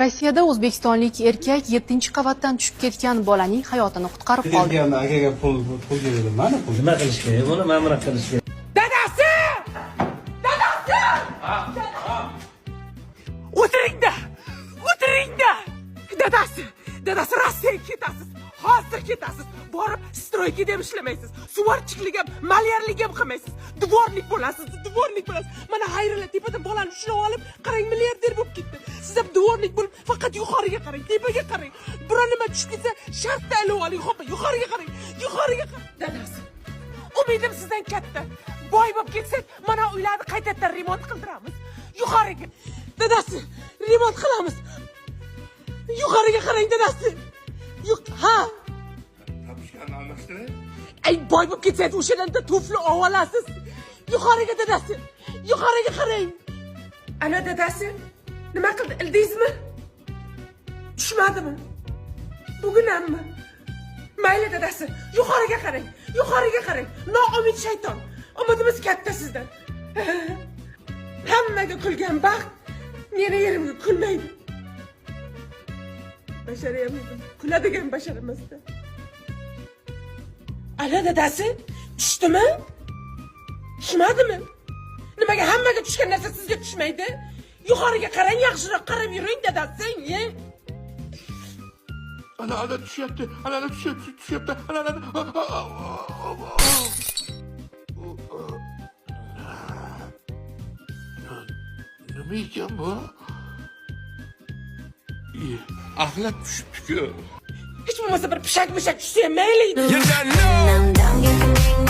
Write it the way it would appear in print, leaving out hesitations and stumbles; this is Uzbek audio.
Rossiyada o'zbekistonlik erkak yettinchi qavatdan tushib ketgan bolaning hayotini qutqarib qoldi. Ketganda akaga pul berdim, mana pul. Nima qilish kerak buni? Mana bunaqa qilish kerak. Dadasi! Dadasi! O'tiringda! O'tiringda! Dadasi! Dadasi, Rossiyaga ketasiz. Hozir ketasiz. Borib стройка da ham ishlamaysiz. Сварщик lik ham, malyarlik ham qilmaysiz. Дворник bo'lasiz, дворник bo'lasiz. Mana Xayrilla tepadan bolani ushlab olib, qarang, milliarder bo'lib ketdi. Siz ham дворник bo'lib, faqat yuqoriga qarang, tepaga qarang. Biror nima tushib ketsa, shartta ilib oling, xo'p, yuqoriga qarang, yuqoriga qarang. Dadasi, umidim sizdan katta. Boy bo'lib ketsak, mana uylarni qaytadan remont qildiramiz. Yuqoriga. Dadasi, remont qilamiz. Yuqoriga qarang, dadasi. Yuq, ha. Tapushkani almashtiray. Ay, boy bo'lib ketsangiz, o'shalarda tufli olasiz. Yuqoriga, dadasi. Yuqoriga qarang. Ana, dadasi, nima qildi? Ildingizmi? Tushmadimi? Bugun hammi? Mayli, dadasi, yuqoriga qarang. Yuqoriga qarang. Noumid shayton. Umidimiz katta sizdan. Hammaga kulgan baxt meni yerimga kulmaydi. Basharayam kuladigan bashar emasda. Ala, dadasi, tushdimi? Tushmadimi? Nimaga hammaga tushgan narsa sizga tushmaydi? Yuqoriga qarang, yaxshiroq qarab yuring, dadasi. Ye. Ana, ana, tushyapti. Ana, ana, tushyapti, tushyapti. Ana, ana. Nima ekan bu? Axlat tushibdi-ku. Hech bo'lmasa bir pishak mishak tushsa ham mayli edi. Down, down,